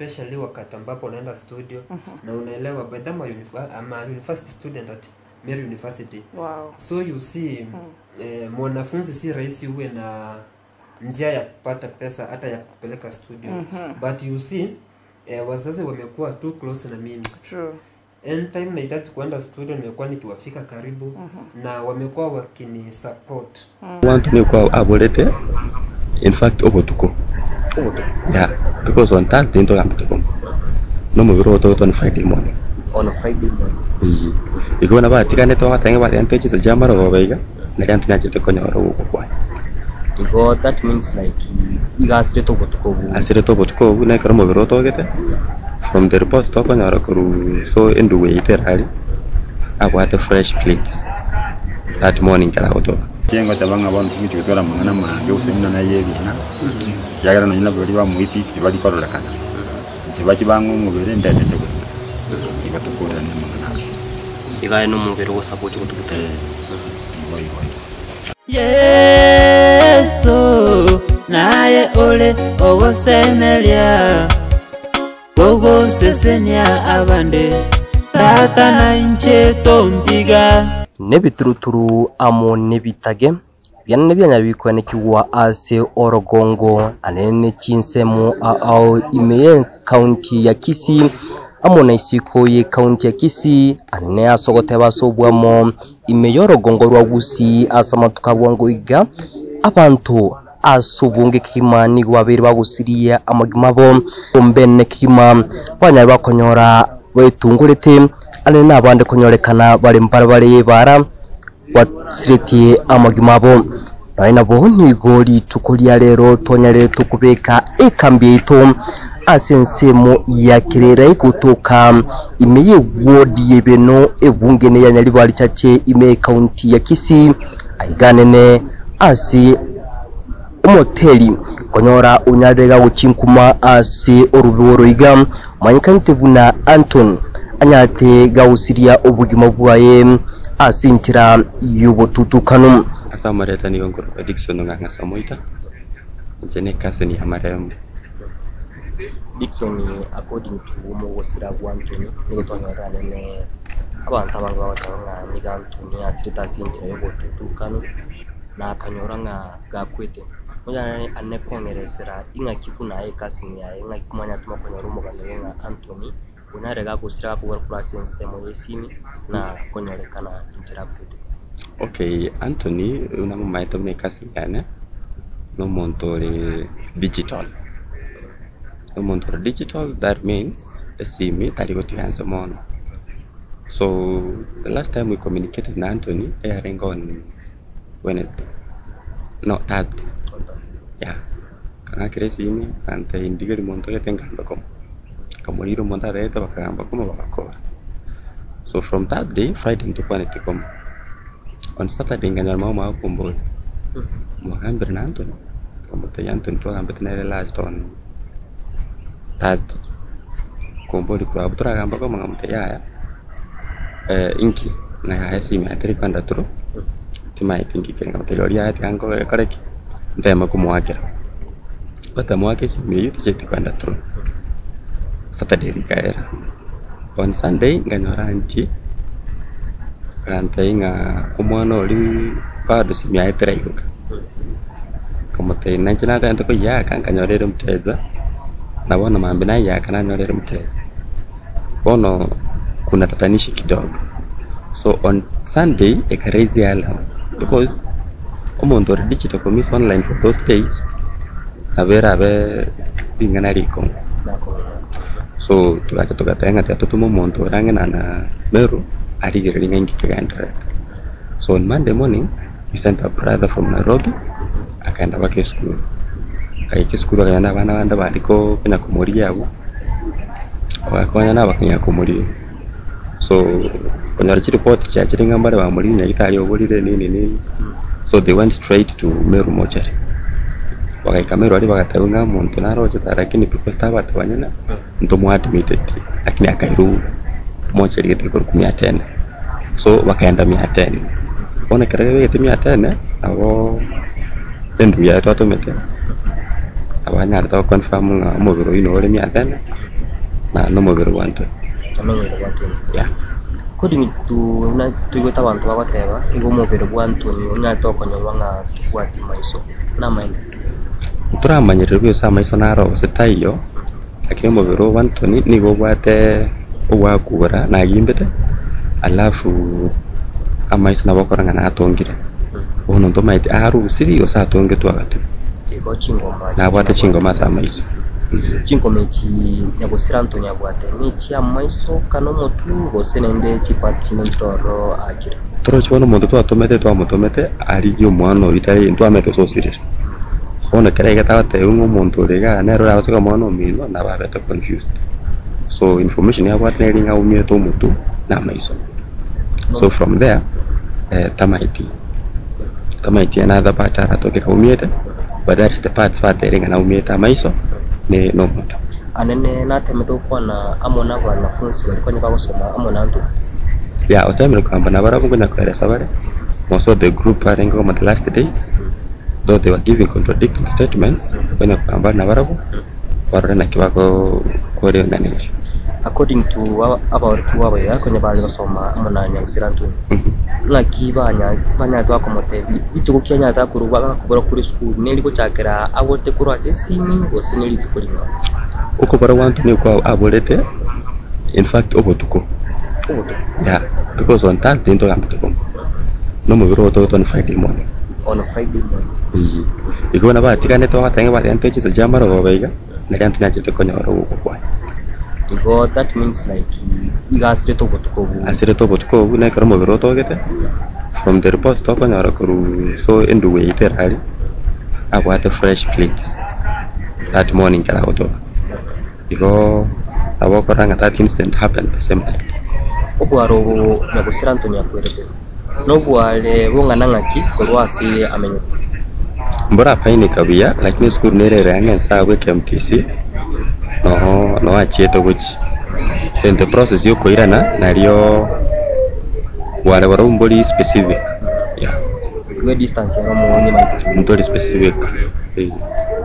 Especially wakati ambapo unaenda studio na unaelewa by the time I'm a university student at Meru University. Wow. So you see mwanafunzi si rahisi uwe na njia ya kupata pesa hata ya kupeleka studio. But you see wazazi wamekuwa too close na mimi. True. Anytime nahitaji kuenda studio nimekuwa nikiwafika karibu na wamekuwa wakini support. Wantu nigo aborete in fact obotuko yeah because on Thursday ntogambete komo nomobere otogetwe on Friday morning On Friday morning. Iyii igo buna batiganete bagateba ng'a batigane chinsa chia marogoba iga naria ntinachete konyora ogokwa kwaye. Igo that means like iga asirete obotuko obwo. Asirete obotuko obwo na ekero omobere otogete from the reports tokonyora korwa so endugu yaito ere aria abwate fresh plates that morning ekero agotoka. Inche ngoteba ng'a bono tingochi gotwara amang'ana amange gose buna naye ebina, ekiagera nonye nabo baria bamoiti tibari kororekana. Inche bachie bang'e omobere ndetete gotuguta, igo tokorerania amang'ana aya. Iga aye nomobere ogosabochi gotuguta. Eh, igo igo igo. Yeso naye ore ogosemeria, kogosesenia abande, Tata na inche tontiga. Nebituruturu amo nebitage biane bianyare bikoenekigwa ase orogongo anene ne chinsemo ao ime y'ecounty ya Kisii amo na isiko y'ecounty ya Kisii anene ase ogoteba ase obwamo ime y'orogongo rwa Gusii ase amatuko a bwango iga abanto ase obonge kegima nigo babeire bagosiria amagima abo ombene kegima banyare bakonyora betungurete anene nabande konyorekana bare mbarabare y'ebara basiretie amagima abo. Nonya nabo nigo rituko ria rero twanyarete kobeka ekambi yaito ase ensemo ya Kerera gotoka ime y'ewodi y'Ebeno ebunge ya Nyaribari Chache ime y'ekaunti ya Kisii aiga nene ase omoteri konyora onyarire gagochinkuma ase orobiboro iga omanyekanete buna Anton anyarete gagosiria obogima bwaye ase enchera y'obotutukanu. Ase amareta nigo nkorokwa Dickson Ong'ang'a Samoita, inche ne cousin ya marehemu. Dickson according to omogosira bwa Anthony nigo twanyorire anene abanto abange bagoteba ng'a nigo Anthony asirete ase enchera y'obotutukanu na akanyora ng'a gakwete. Onye ane kong'eresera ing'aki buna aye ecousin yaye ng'aki mwanyarete mokonyora omogano oyo ng'a Anthony onyare gagosira gakobua korwa ase ensemo y'esimi na konyorekana enchera akwete. Okay, Anthony buna momaete buna ecousin yane, na omonto ore digital, na omonto ore digital that means esimi tari gotiga nse mono. So the last time we communicated na Anthony eyarenge on Wednesday, no Thursday, yeah. Akang'akera esimi akantebia ndigerie monto gete ngambe komo, nkamorira omonto atagete bakagamba komo bagakora. So from Thursday, Friday ntokwaneti komo, on Saturday nkanyora mama omwabo akomboria, mwagambire na Anthony? Nkamotebia Anthony twagambete nere last on Thursday, akomboria korwa abwo toragamba komo? Nkamotebia yaya, inki? Ng'a yaya esimi yaye teri kwenda through, timaeti inki kere, nkamotebia rirorio yaya tiga nkore ki? Nteme komoakera. Ngotemoaka esimi eyio tichieti kwenda through, Saturday rikaera. On Sunday nkanyora aunty agantebia ng'a omwana oria bado esimi yaye teraigoka, nkamotebia nainche natagete koyiaka nkanyora ere mteja, na bono mambia nayiaka nanyora ere mteja, bono kuna tatanishi kidogo. So on Sunday eka raise alarm because omonto ore digital komiss online for those days nabo erabe ring'ana rikong'u. So togacha togateba ng'a tiga totome omonto ore ang'e na Meru arigererie ng'a inki kegendererete. So on Monday morning we sent a brother from Nairobi akaenda mpaka esukuru, agaika esukuru akagenda na abana bande baria konya komoria abwo, bagakonyana bakanya komoria. So konyora chiripoti chiachire ng'a mbare bamoririe nyagetari oborire nini nini, so they went straight to Meru mortuary. Bagaika Meru aria bagatebiwa ng'a omonto narochete lakini because tabwate banyene ntomoadmiteti lakini akairwa mortuary gete korokwa Miatene. So bakaenda Miatene, bono ekero baigete Miatene nabo endugu yaye twatomete. Nabo anyarete go confirm ng'a omobere oyio nore miathene, na nomobere bwa Anthony. Nomobere bwa Anthony. Yeah. According to buna toigwete abanto bagoteba, nigo omobere bwa Anthony onyarete gokonyorwa ng'a tobwati maiso. Namaene? Ntoramanyereri buya ase amaiso naro gose taiyo, lakini omobere o Anthony nigo obwate ogwakura nagimbete, alafu amaiso nabo okora ng'a natongire. Bono ntomaeti arusiri gose atongetwe agatwe. Igo chingoma echi Nabwate chingoma ase amaiso. Chingoma echi nyagosira Anthony abwate nechiamaiso kana omotwe gose naende chipart chinde nchire ororo aakire. Toroche bono omonto twatomete twamotomete arigie omwana oyio tari ntwamanyete gose osirire. Bono ekero aigete agotebiwa ng'a omonto ore igaa nere orabase koba omwana omino nabo abete confused. So information yabwate nere ng'a aumiete omotwe na amaiso. So from there tamaeti tamaeti another part aratoke kaumiete but that is the parts bateire ng'a naumiete amaiso ne omotwe. Anene natemete gokwana amo nabanafunsi baria konya bagosoma amo na Anthony. Yeah, otemire kogamba nabarabwo nkonya koeresa bare, most of the group barenge koma the last days, though they were giving contradicting statements, nkonya kogamba nabarabwo, barore naki bako korenganeria. According to abaorokigwa abaye konya bare gosoma amo na Nyagusira Anthony, ng'aki banya banyarete bakomotebia rituko ki anyarete akorwa agakobora korwa esukuru neri gochakera agote korwa ase esimi gose ne rituko ring'ao? Okobora gwa Anthony okwo aborete in fact obotuko, Obotuko. yeah, because on Thursday ntogambete komo, na omobere ogo togotwa on Friday morning. On Friday morning. Eyio. Igo buna batiganete bagoteba ng'a batigane chinsa chia marogoba iga, nario Anthony achete konyora ogokwa kwaye. Igo that means like iga asirete obotuko obwo. Asirete obotuko obwo na ekero omobere otogete, from the reports tokonyora korwa so endugu yaito ere aria, abwate fresh plates that morning ekero agotoka. Igo nabo okorora ng'a that incident happened the same night. Obware obo nyagusira Anthony akwerete, nobware bong'ana ng'aki korwa ase amenyete? Mborapaineka buya lakini esukuru nere ere ang'e nse abwo KMTC noho noho achiete gochia. So in the process ya okoirana nario bware borobwo mbori specific yeah. Igo distance ero omonye maito. Ntori specific eh.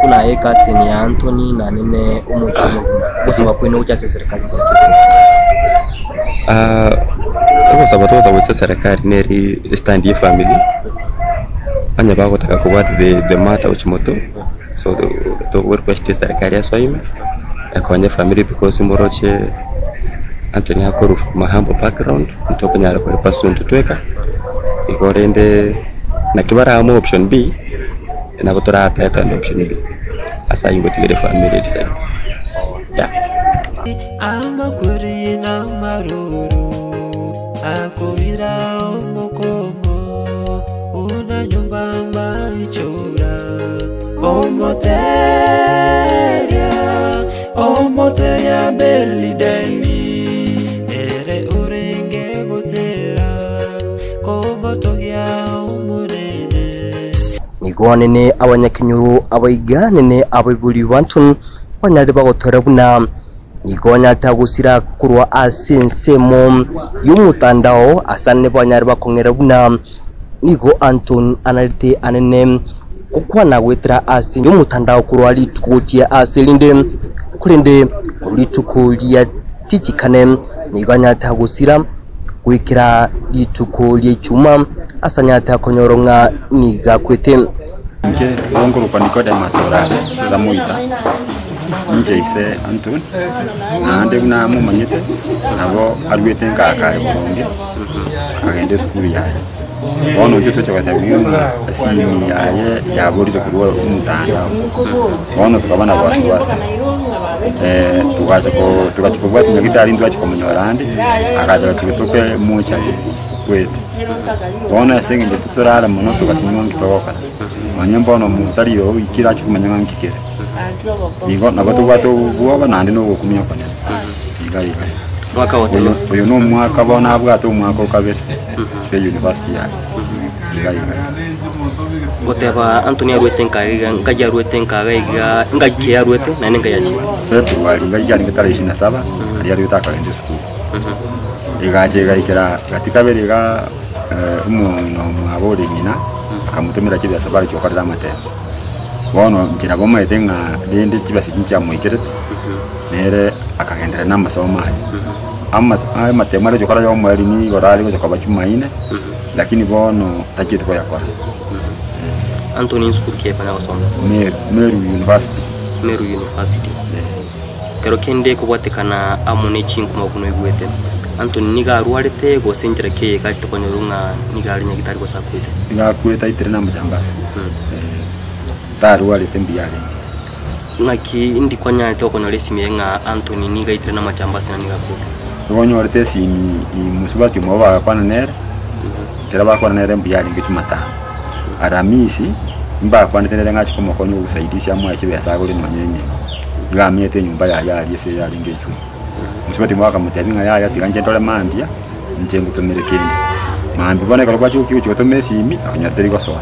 Buna aye cousin ya Anthony na nene omochie omogima, ogosaba kwaino gochia ase eserikali ngaki? Ah, ogosaba togosaba gochia ase eserikali neri estand ya efamiri, onye bagotaka kobwata the the matter gochia motwe, so togo request eserikali esoe ime, ekonye efamiri because moroche Anthony akorwa from a humble background, ntokonyara koepursue intwe tweka, igo rende naki baraamue option B. Nabo toratete ande option B ase ayio ngotigere efamiri edecide yeah. Amakweri namaroro akobira omokomo buna nyomba mbaichora omoteria omoteria Belideni ere orenge gotera komotogia Omonene. Nigo nene abanyakenyoro abaiga nene abaibori b'Anthony banyarire bagotora buna nigo onyarete gosira korwa ase ensemo y'omotandao ase ane banyare bakong'era buna nigo Anthony anarete anene gokwana goetera ase y'omotandao korwa rituko gochia ase erinde korende korwa rituko ria tichikane nigo anyarete gosira goikera rituko ria ichuma ase anyarete konyora ng'a nigo akwete. Inche igo nkorokwa Nicodemus Orare Samoita, inche ise Anthony, naende buna momanyete nabo aruete nkaka are boronge, akagenda esukuru yaye. Bono intwe tocha gotebiwa ng'a esimi yaye yaborire korwa omotandao, bono tokaba na wasiwasi togacha ko togachia kobwatia nyagetari ntwachia komonyora ande, agacha gachia gotoka emochari kwete. Bono ase eng'encho totorara mono togasinywa nki togokora, nonye mbono omonto tari oikire achie komanya ng'a nki kere. Igo nabo tobwate obwoba naende na ogokumia okonene, iga iga. Mwaka gotema. Oyo oyo na omwaka bono abwate omwaka o kabere ase eyunivasiti yaye, iga iga. Goteba Anthony arwete nkaga iga nkagia arwete nkaga iga ngaki arwete naende nkai achiete. February ngai yarenge tarehe ishirini na saba aria arwete akagenda esukuru. Egacha egaikera gati kabere iga omong'ina omwabo ore ng'ina akamotomera chibesa bagochia gokorera amatemo. Bono inche nabo omanyete ng'a rende chibesa echi nchiamoikerete, nere akagenderera na amasomo aye. Ama amatemo aria gochia gokora ya omoerio nigo are gocha koba chumaine, lakini bono tachieti koyakora. Anthony nsukuru ki akonya gosoma? Meru, Meru University. Meru University. Ekero kende kobwatekana amo ne chinkuma buna oigwete, Anthony nigo arwarete gose enchera ki eye egachete konyorwa ng'a nigo are nyagitari gose akwete? Nigo akwete aitere na amajambasi. Tarwarete mbuya arenge. Ng'aki indi kwanyarete okonyora esimi eye ng'a Anthony nigo aitere na amajambasi na nigo akwete? Nigo onyorete esimi mosubati omwabo bagakwana nere, ekero bakwana nere mbuya arenge chumatano. Aramisi, mbakwanete nere ng'a achie komokonya ogosaidisia amoe chibesa agore nonya enyama. Iga amenyete enyomba yaye aria ase yarenge echumbi. Mosubati omwabo akamotebia ng'a yaya tiga inche ndore mambia, inche ngotomere kende. Mambia bono ekero gwachia gochia gotoma esimi, akanyora teri gosoa.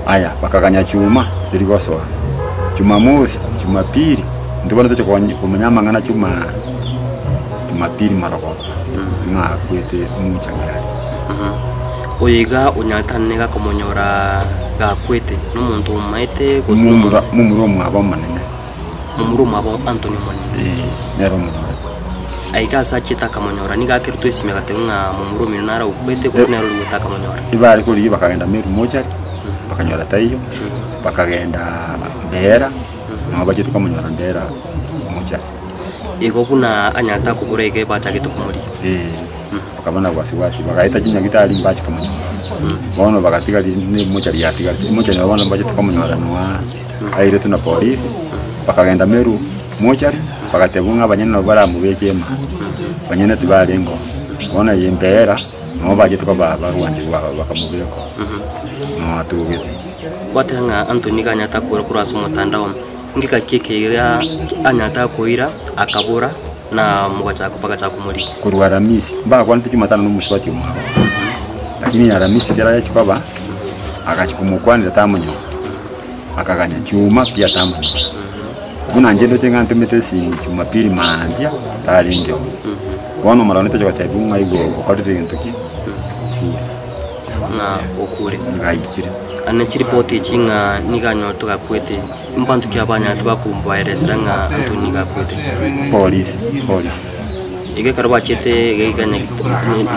Aya, bakaganya chuma, teri gosoa. Chumamosi, chumapili, intwe bono tochia konya komanya amang'ana chuma chumapili marogoba, ng'a akwete omochani aria. Oyo iga onyarete ane nigo akomonyora gakwete, nomonto omomaete gose nomonto Momura momura omwabo omonene. Momura omwabo Anthony omonene. Ee, nere omonyorete. Aiga ase achiete akamonyora, nigo akerutwe esimi agateba ng'a momura omino nare okwete gose nere origoeta akamonyora. Ebare korigia bakagenda Meru mochari, bakanyora taiyo, bakagenda Mbeera, nabo bachete komonyora Mbeera mochari. Igo buna anyarete akobora iga bachagete komoria. Ee, bakaba na wasiwasi, bagaeta chinyagitari mbache komonyora. Bono bagatiga rinde emochari yatigarete, emochari nabo bono mbachete komonyora noa airetwe na polisi, bakagenda Meru mochari, bagatebwa ng'a abanyene nabo baramobeke emara, banyene tibarenge oo. Bono eye mbeera, nabo bachete koba abarwanigwa aba bakamobeka oo, noo atogete. Gwateba ng'a Anthony nigo anyarete akobora korwa ase omotandao, ngika ki ekeiga anyarete akoira akabora na mogachaka bagachaka komorigia. Korwa Aramisi, mbakwanete Jumatano na omosubati omwabo. Lakini Aramisi ekero agachia koba, agachia komokwanera tamonyora, akaganya chuma pi atamonyora. Buna inche ndoche ng'a ntomete esimi Jumapili mambia, tarenge oo. Bono omorwani tochia gotebiwa ng'a aigwe okorire egento ki? Okure. Ng'a okure. Nigo aikire. Ane chiripoti echi ng'a nigo anyorete gakwete. Mbanto ki abanyarete bakobaeresera ng'a Antony nigo akwete? Polisi, polisi. Igo ekero bachete iga iga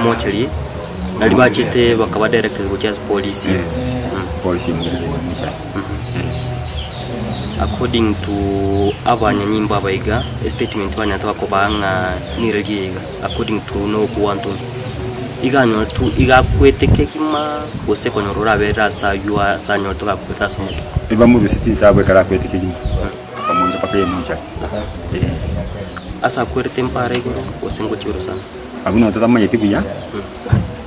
mochari, nari bachete bakaba directed gochia ase polisi. Eh, polisi emoirete mochari. According to abanyanyimbo aba iga, estatement banyarete bakobaa ng'a nire riria iga, according to nokwo Antony. Iga anyoretwe iga akwete kegima gose konyora oraberire ase aywo ase anyoretwe gakwete ase omotwe. Ebamorusie chinsaabo ekero akwete kegima, bakamoncha mpaka emochari. Eh. Ase akwerete mpara igoro gose ngochia orosana. Abwo nabo totamanyeti buya,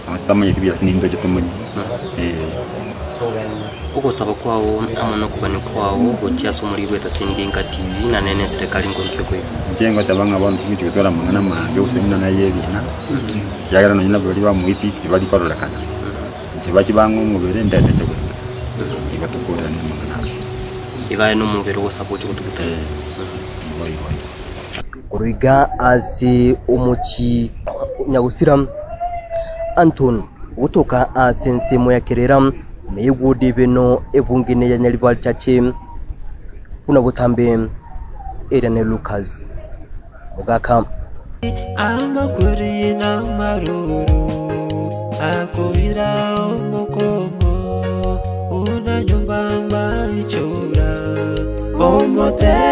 nabo totamanyeti buya lakini ntoche tomanye. Eh. Ogosaba kwao amo nokogania kwao gochia ase omoriri bw'etasini genka TV na nene eserekari nkorukia okoigwa. Inche ngoteba ng'a bono tingochi gotwara amang'ana amange gose buna naye ebina, ekiagera nonye nabo baria bamoiti tibari kororekana. Inche bachie bang'e omobere ndete nche gotuguta, igo tokorerania amang'ana aya. Iga aye nomobere ogosaba oche gotuguta. Eh, igo igo igo. Korwa iga ase omochie Nyagusira, Anton ogotoka ase ensemo ya Kerera, Ime y'egwodi ebeno ebungene ya Nyaribari Chache, buna botambe eria ne Lucas Mogaka. Amakweri n'amaruru akubira omukomo una nyumba maichura omote.